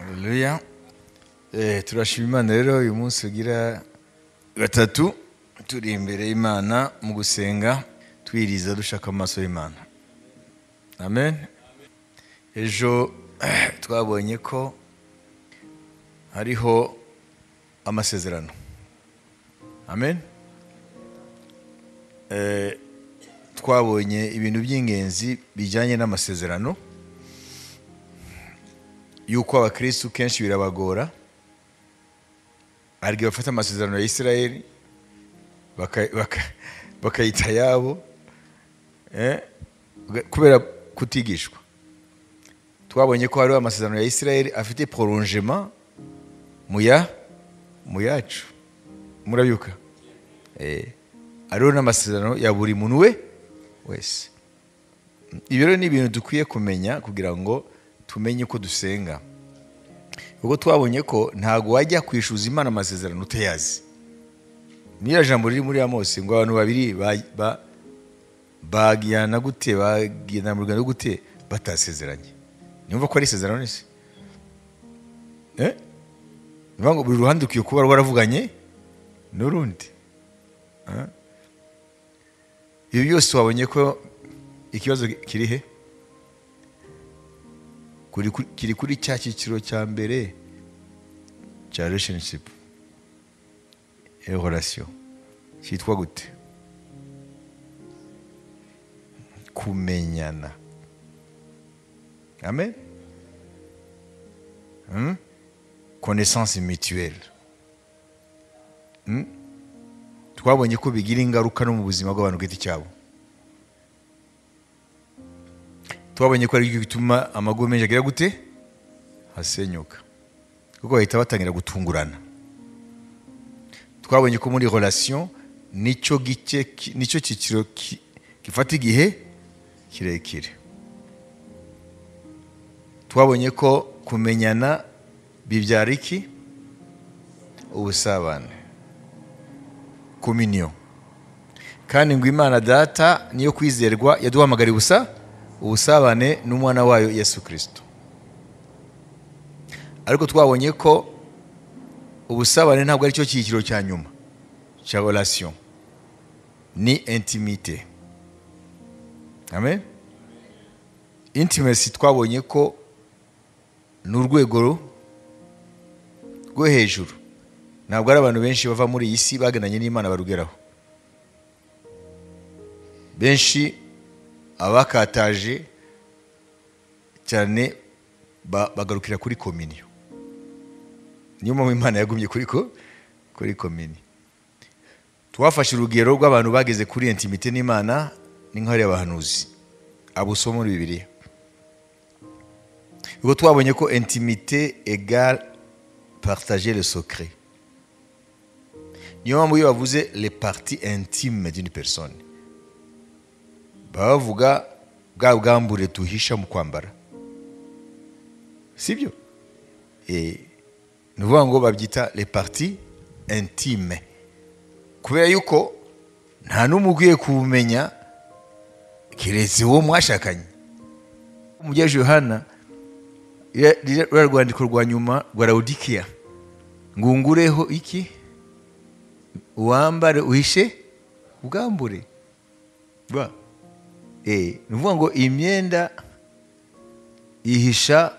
Haleluya. Turashima Imana rero uyu munsi ugira gatatu turi imbere y'Imana mu gusenga twiriza dushaka amaso y'Imana. Amen. Ejo twabonye ko hariho amasezerano. Amen. Twabonye ibintu by'ingenzi bijyanye n'amasezerano yuko abakristo kenshi birabagora ariko bafata amasezerano ya Israeli bakayita yabo kubera kutigishwa. Twabonye ko hariho amasezerano ya Israeli afite prolongement mu yacu. Murabyuka? Hariho n'amasezerano ya buri muntu we wese. Ibi rero ni ibintu dukwiye kumenya kugira ngo tumenye uko dusenga. Ubwo twabonye ko ntago wajya kwishuza Imana amasezerano utayazi. Niyo jambo riri muri Amosi ngo abantu babiri bagiyana gute, bagiyana mu rugendo gute batasezeranye. Nyumva ko ari isezerano nese. Niba buri ruhande ukwiye kuba rwaravuganye n'urundi. Ibi byose wabonye ko ikibazo kiri he? Kiri kuri cya cyiciro cya mbere cya relationship et relation cyitwa gute? Kumenyana. Amen. Connaissance mutuelle. Twabonye ko bigira ingaruka no mu buzima bw'abantu giti cyabo. Twabonye ko ari cyo gituma amago menshi agira gute? Hasenyuka. Kuko bahita batangira gutungurana. Twabonye ko muri relation nicyo gice nicyo cyiciro gifata igihe kirekire. Twabonye ko kumenyana bibyara iki? Ubusabane. Communion. Kandi ngo Imana Data niyo kwizerwa yaduhamagariye ubusabane n'umwana wayo Yesu Kristo. Ariko twabonye ko ubusabane ntabwo ari cyo cyiciro cya nyuma cya relation, ni intimité. Amen. Intimacy twabonye ko ni urwego rwo hejuru. Ntabwo ari abantu benshi bava muri iyi si bagananye n'Imana barugeraho. Benshi abakataje cyane bagarukira kuri communion. Niyo mpamvu Imana yagumye kuri communion. Twafashe urugero rw'abantu bageze kuri intimité n'Imana ni nk'ari abahanuzi abusoma muri Bibiliya. Ubwo twabonye ko intimité égale partager le secret. Niyo mpamvu iyo bavuze les parties intimes d'une personne bavuga bwa bwambure tuhisha mu kwambara, sibyo? Ni ukuvuga ngo babyita les parties intimes kubera yuko nta n'umwe ukwiye kumenya keretse uwo mwashakanye. Umugejeje Yohana ruriya rwandiko rwa nyuma rwa Laodikiya, ngungureho iki? Uwambare uhishe ubwambure. Ni ukuvuga ngo imyenda ihisha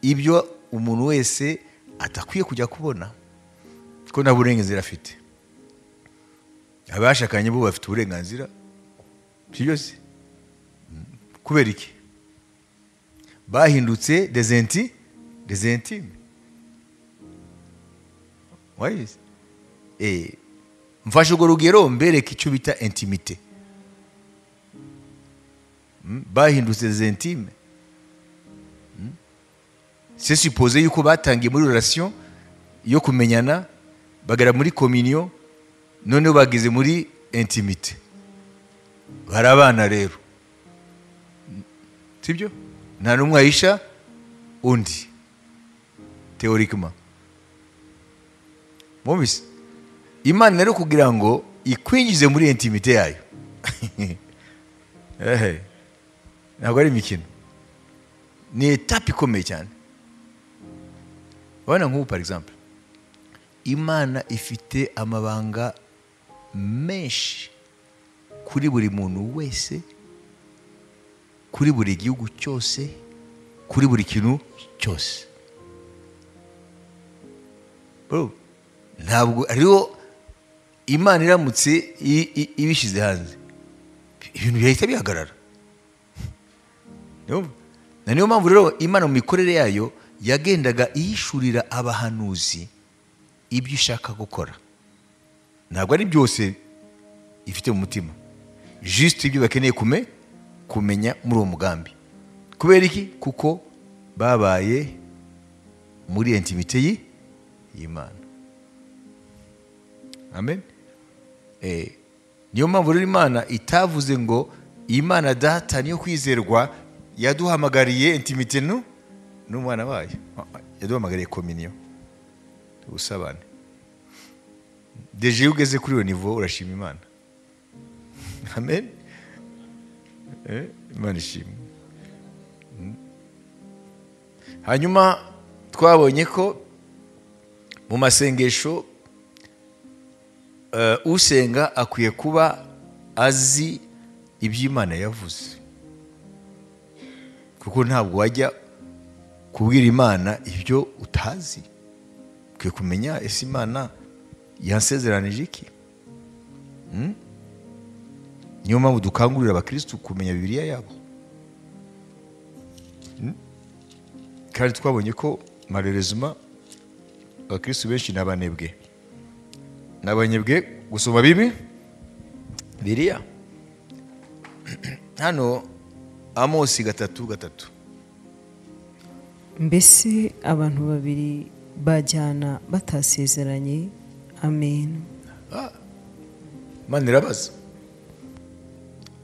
ibyo umuntu wese atakwiye kujya kubona ko nta burenganzira afite. Abashakanye bo bafite uburenganzira byose. Kubera iki? Bahindutse des intimes. Wayizi? Mfashe urwo rugero mbereke icyo bita intimité. Bahindutse des intimes. C'est supposé yuko batangiye muri relation yo kumenyana bagera muri communion, none bageze muri intimité. Barabana rero, sibyo? Nta n'umwe ahisha undi théoriquement. Mwumvise? Imana rero kugira ngo ikwinjize muri intimité yayo ntabwo ari imikino, ni etape ikomeye cyane. Urabona nk'ubu par exemple, Imana ifite amabanga menshi kuri buri muntu wese, kuri buri gihugu cyose, kuri buri kintu cyose. Bro, ntabwo ariho Imana iramutse ibishyize hanze, ibintu byahita bihagarara. Na niyo mpamvu rero Imana mu mikorere yayo yagendaga ihishurira abahanuzi ibyo ishaka gukora. Ntabwo ari byose ifite mu mutima, juste ibyo bakeneye kumenya muri uwo mugambi. Kubera iki? Kuko babaye muri intimité y'Imana. Amen. Niyo mpamvu rero Imana itavuze ngo Imana Data niyo kwizerwa yaduhamagariye intimité n'umwana wayo, yaduhamagariye communion, ubusabane. Déjà iyo ugeze kuri iyo niveau urashima Imana. Amen. Imana ishimwe. Hanyuma twabonye ko mu masengesho usenga akwiye kuba azi ibyo Imana yavuze, kuko ntabwo wajya kubwira Imana ibyo utazi. Ukwiye kumenya ese Imana yansezeranije iki. Niyo mpamvu dukangurira abakristu kumenya Bibiliya yabo. Kandi twabonye ko malheureusement abakristu benshi ni abanebwe. Ni abanebwe gusoma Bibiliya. Hano Amosi 3:3. Mbese abantu babiri bajyana batasezeranye? Amen. Imana irabaza.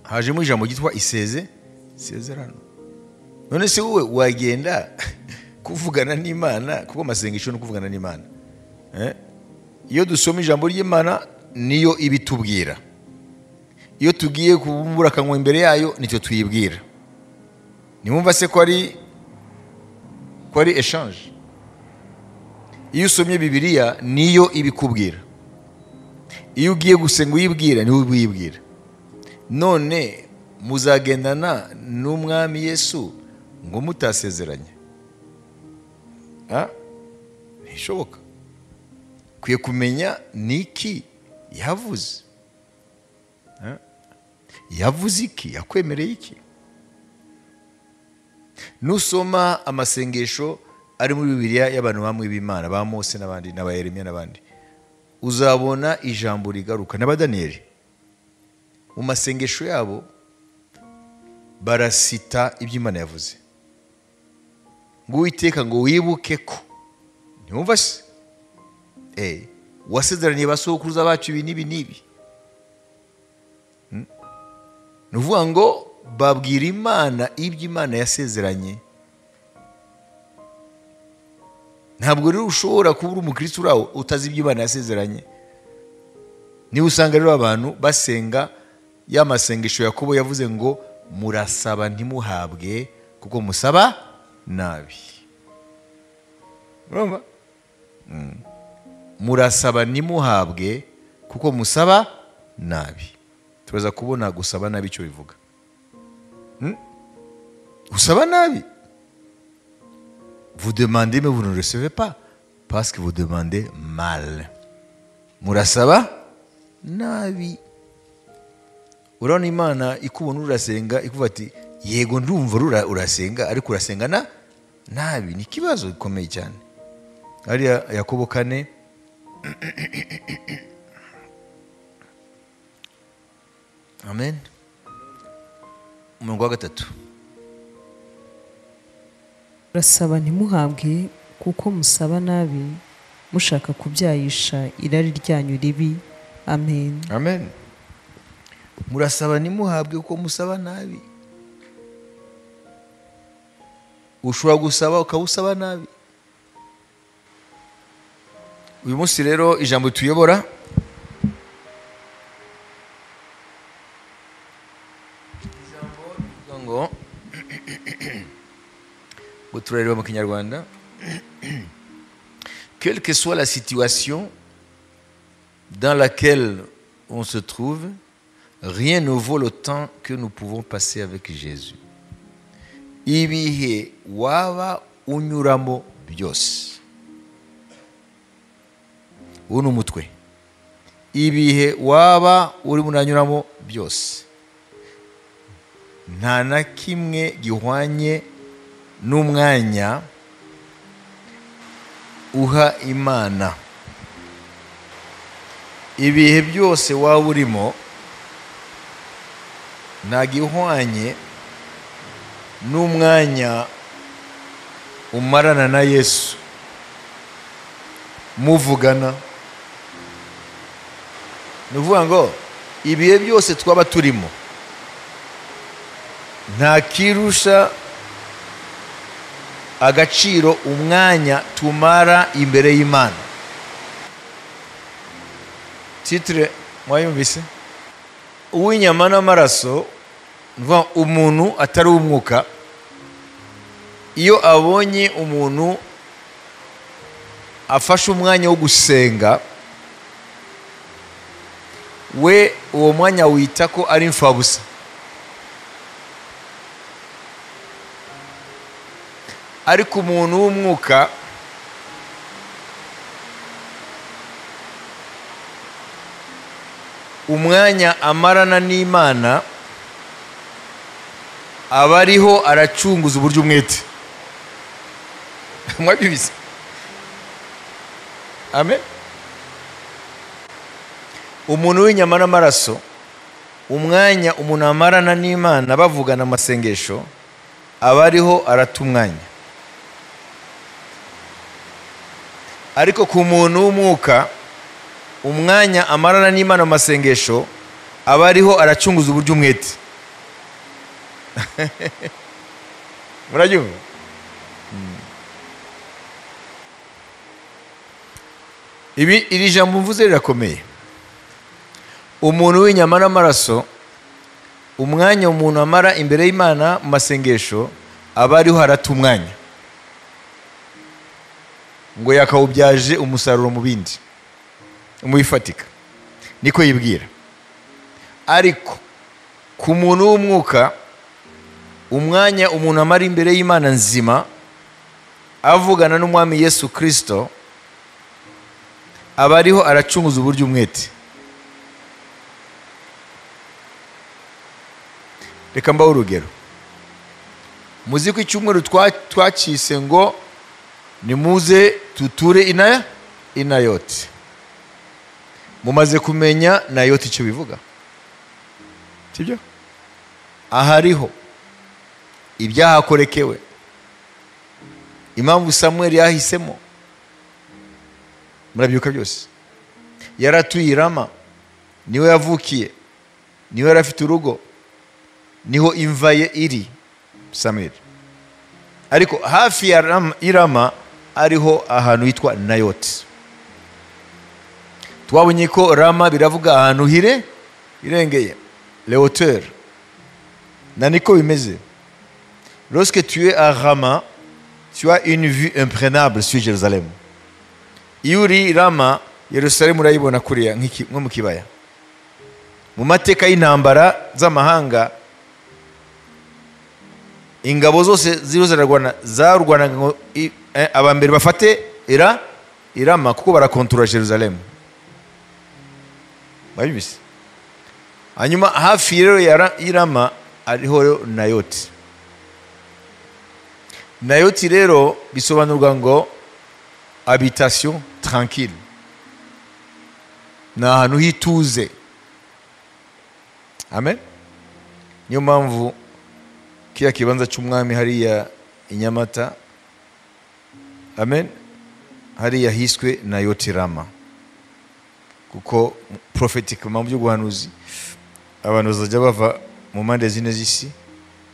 Hajemo ijambo ryitwa isezerano. None se wowe wagenda kuvugana n'Imana, kuko amasengesho no kuvugana n'Imana. Iyo dusoma ijambo ry'Imana niyo ibitubwira. Iyo tugiye kubumbura akanwa imbere yayo nicyo tuyibwira. Nimwumva se ko ari échange. Iyo usomye Bibiliya niyo ibikubwira. Iyo ugiye gusenga uyibwira niwe uyibwira. None muzagendana n'umwami Yesu ngo mutasezeranye? Ntishoboka. Kwiye kumenya niki yavuze. Yavuze iki? Yakwemereye iki? Nusoma amasengesho ari muri Bibiliya y'abantu bamwe b'Imana, ba Mose n'abandi n'aba Yeremiya n'abandi, uzabona ijambo rigaruka. N'aba Daniyeli mu masengesho yabo barasita ibyo Imana yavuze. Ngo Uwiteka ngo wibuke ko, ntiwumva se? Wasezeraniye basokuruza bacu ibi n'ibi n'ibi. Ni ukuvuga ngo babwira Imana ibyo Imana yasezeranye. Ntabwo rero ushobora kuba uri umukristo uraho utazi ibyo Imana yasezeranye. Niba usanga rero abantu basenga ya masengesho Yakobo yavuze ngo murasaba ntimuhabwe kuko musaba nabi. Urumva? Murasaba ntimuhabwe kuko musaba nabi. Turaza kubona gusaba nabi icyo bivuga. Gusaba nabi. Vous demandez mais vous ne recevez pas parce que vous demandez mal. Murasaba nabi. Urabona Imana ikubona urasenga ikuvuga ati yego ndumva urasenga ariko urasenga na nabi. Ni ikibazo gikomeye cyane. Hariya Yakobo 4 Amen. Umurongo wa 3. Murasaba ntimuhabwe kuko musaba nabi, mushaka kubyayisha irari ryanyu ribi. Amen. Amen. Murasaba ntimuhabwe kuko musaba nabi. Ushobora gusaba ukawusaba nabi. Uyu munsi rero ijambo tuyobora ijambo rivuga ngo turareba mu Kinyarwanda. Quelle que soit la situation dans laquelle on se trouve, rien ne vaut le temps que nous pouvons passer avec Jésus. Ibihe waba unyuramo byose. Uwo ni umutwe. Ibihe waba urimo uranyuramo byose, nta na kimwe gihwanye n'umwanya uha Imana. Ibihe byose waba urimo nta gihwanye n'umwanya umarana na Yesu muvugana. Ni ukuvuga ngo ibihe byose twaba turimo nta kirusha agaciro umwanya tumara imbere y'Imana. Titre mwayumvise? Uw'inyama n'amaraso, umuntu atari umwuka, iyo abonye umuntu afashe umwanya wo gusenga, we uwo mwanya wita ko ari imfabusa. Ariko umuntu w'umwuka umwanya amarana n'Imana aba ariho aracunguza uburyo umwete. Mwabyumvise? Amen. Umuntu w'inyama n'amaraso, umwanya umuntu amarana n'Imana bavugana amasengesho, aba ariho arata umwanya. Ariko ku muntu w'umwuka, umwanya amarana n'Imana mu masengesho, aba ariho aracunguza uburyo umwete. Murabyumva? Ibi iri jambo mvuze rirakomeye. Umuntu w'inyama n'amaraso, umwanya umuntu amara imbere y'Imana mu masengesho, aba ariho arata umwanya, ngo yakawubyaje umusaruro mu bindi, mu bifatika, niko yibwira. Ariko ku muntu w'umwuka, umwanya umuntu amara imbere y'Imana nzima avugana n'Umwami Yesu Kristo, aba ariho aracunguza uburyo umwete. Reka mbahe urugero. Muzi ko icyumweru twacise ngo nimuze tuture Inayoti. Mumaze kumenya Nayoti icyo bivuga, sibyo? Ahariho ibyahakorekewe, impamvu Samuel yahisemo, murabyuka byose. Yaratuye i Rama, niwe yavukiye, niwe yari afite urugo, niho imva ye iri, Samuel. Ariko hafi ya Rama ariho ahantu hitwa Nayoti. Twabonye ko Rama biravuga ahantu hire irengeye, les hauteurs. Na niko bimeze. Lorsque tu es à Rama, tu as une vue imprenable sur Jérusalem. Iyo uri Rama, Yerusalemu urayibona kuriya nko mu kibaya. Mu mateka y'intambara z'amahanga, ingabo zose ziriho zirarwana, zarwanaga ngo abambere bafate Irama kuko barakontorora Jerusalem. Babizi. Hanyuma hafi rero ya Irama ariho Nayoti. Nayoti rero bisobanurwa ngo habitation tranquille, ni ahantu hituze. Amen. Niyo mpamvu kiriya kibanza cy'umwami hariya i Nyamata, amen, hariya hiswe Nayoti Rama, kuko prophétiquement mu by'ubuhanuzi abantu bazajya bava mu mpande zine z'isi,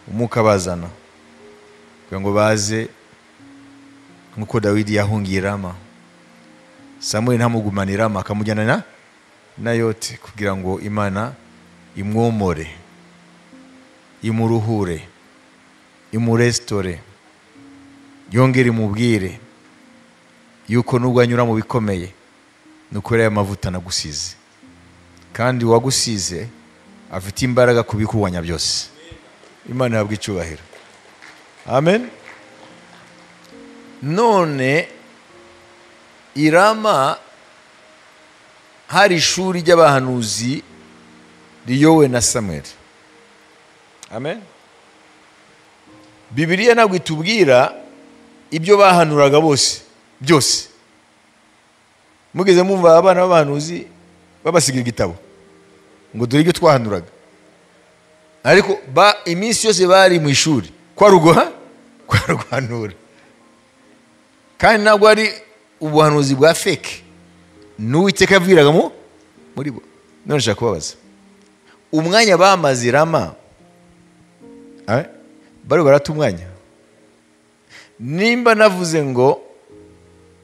umwuka bazana kugira ngo baze, nk'uko Dawidi yahungiye Rama, Samuel ntamugumana i Rama akamujyana na Nayoti kugira ngo Imana imwomore, imuruhure, imurestore, yongere imubwire, Yuko nubwo anyura mu bikomeye, ni ukubera aya mavuta nagusize. Kandi uwagusize afite imbaraga kubikurwanya byose. Imana ihabwe icyubahiro. Amen. None Irama hari ishuri ry'abahanuzi riyowe na Samuel. Amen. Bibiliya ntabwo itubwira ibyo bahanuraga bose byose. Mugeze mumva abana b'abahanuzi babasigira igitabo ngo dore ibyo twahanuraga. Ariko iminsi yose bari mu ishuri kwa ruguhanura. Kandi ntabwo ari ubuhanuzi bwa fake. N'Uwiteka yabwiraga muri bo. None nshaka kubabaza, umwanya bamaze Rama bari barata umwanya. Nimba navuze ngo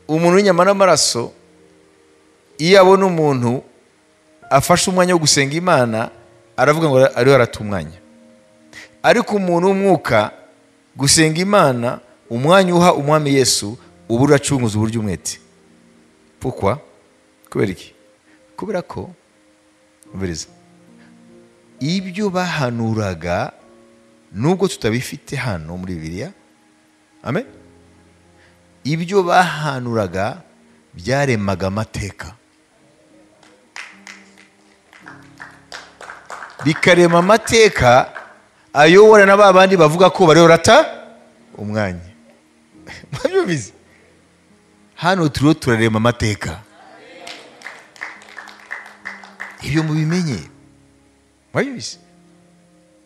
umuntu w'inyama n'amaraso iyo abona umuntu afashe umwanya wo gusenga Imana aravuga ngo ariho arata umwanya. Ariko umuntu w'umwuka gusenga Imana umwanya uha umwami Yesu uba uracunguza uburyo umwete. Pourquoi? Kubera iki? Kubera ko umviriza ibyo bahanuraga nubwo tutabifite hano muri Bibiliya. Amen. Ibyo bahanuraga byaremaga amateka, bikarema amateka ayobora na babandi bavuga ko bari barata umwanya. Mwabyumvise? Hano turiho turarema amateka. Ibyo mubimenye. Mwabyumvise?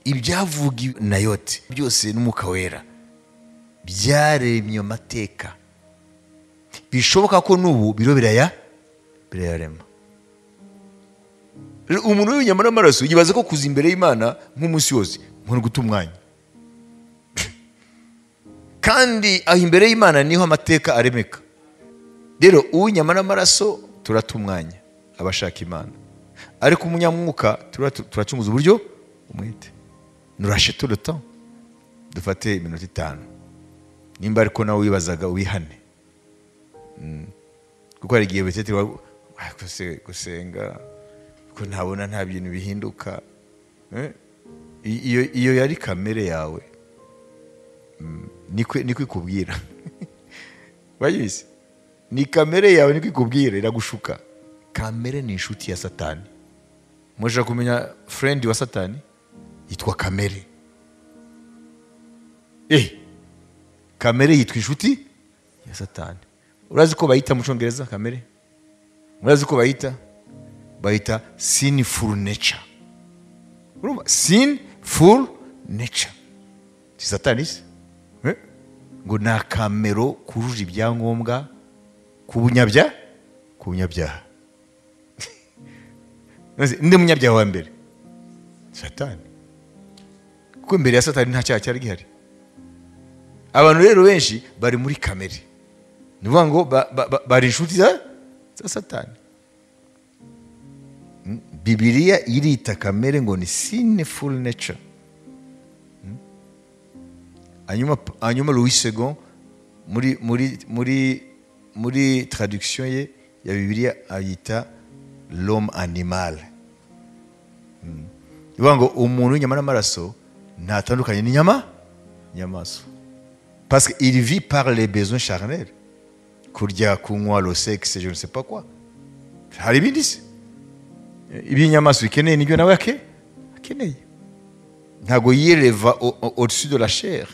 Ibyavuga Nayote byose n'Umwuka Wera byaremye amateka. Bishoboka ko n'ubu biro birayarema. Umuntu w'inyama n'amaraso yibaza ko kuza imbere y'Imana nk'umunsi wose nko guta umwanya. Kandi aho imbere y'Imana niho amateka aremeka. Rero uw'inyama n'amaraso turata umwanya abashaka Imana. Ariko umunyamwuka turacunguza uburyo umwete. Nurashe tout le temps. Dufate iminota 5. Nimba ariko nawe wibazaga ubihane. Kuko hari igihe betete gusenga ko ntabona nta bintu bihinduka. Iyo yari kamere yawe. Niko ikubwira. Wayizi? Ni kamere yawe niko ikubwira, iragushuka. Kamere ni inshuti ya Satani. Muje kumenya friend wa Satani yitwa kamere. Kamere yitwa inshuti ya Satani. Urazi ko bayita mu Cyongereza kamere? Urazi ko bayita? Bayita sinful nature. Urumva? Sinful nature. Si Satani se? Ngo na kamero kuruje ibyangombwa kubunyabya kubunyabyaha. Ndi munyabyaha wa mbere? Satani. Kuko imbere ya Satani nta cyaha cyari gihari. Abantu rero benshi bari muri kamere. Ni ukuvuga ngo bari inshuti za Satani. Bibiliya irita kamere ngo ni sinful nature. Hanyuma Louis II muri traduction ye ya Bibiliya ayita l'homme animal. Bivuga ngo umuntu w'inyama n'amaraso ntatandukanye n'inyama nyamaswa. Parce qu'il vit par les besoins charnels. Kurya, kunywa, le sexe, je ne sais pas quoi. Hari ibindi se? Ibinyamaswa ikeneye nibyo nawe akeneye. Ntago yireva au-dessus de la chair,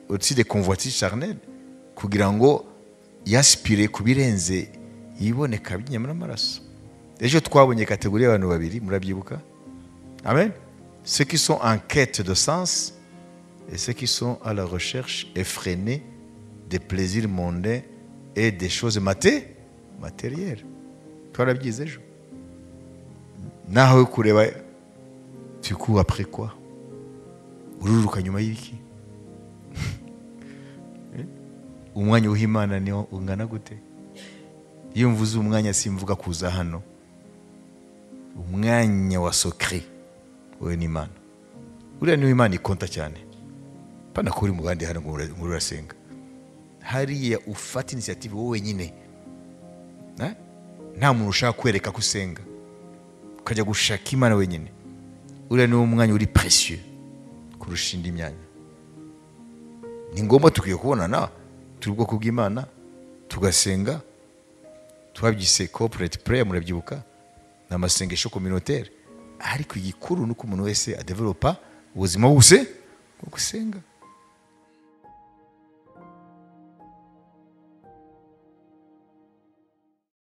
au-dessus des convoitises charnelles, kugira ngo yaspire kubirenze yiboneka by'inyama n'amaraso. Ejo twabonye kategori y'abantu babiri, murabyibuka? Amen. Ceux qui sont en quête de sens et ceux qui sont à la recherche effrénée des plaisirs mondains et des choses matérielles. Twarabyize ejo. Naho kureba tu cours après quoi? Ururuka nyuma y'iki? Umwanya w'Imana niho ungana gute? Iyo mvuze umwanya simvuga kuza hano. Umwanya wa secret wowe n'Imana. Uriya niwe Imana ikonta cyane. Pana kuri mu bandi hano ngo urasenga. Hariya ufata initiative wowe wenyine. Eh? Nta muntu ushaka kwereka ko usenga, ukajya gushaka Imana wenyine. Uriya niwo mwanya uri précieux kurusha indi myanya. Ni ngombwa, tukwiye kubonana turi ubwoko bw'Imana, tugasenga. Twabyise corporate prayer, murabyibuka, ni amasengesho communautaire. Ariko igikuru ni uko umuntu wese adevelopa ubuzima bwose bwo gusenga.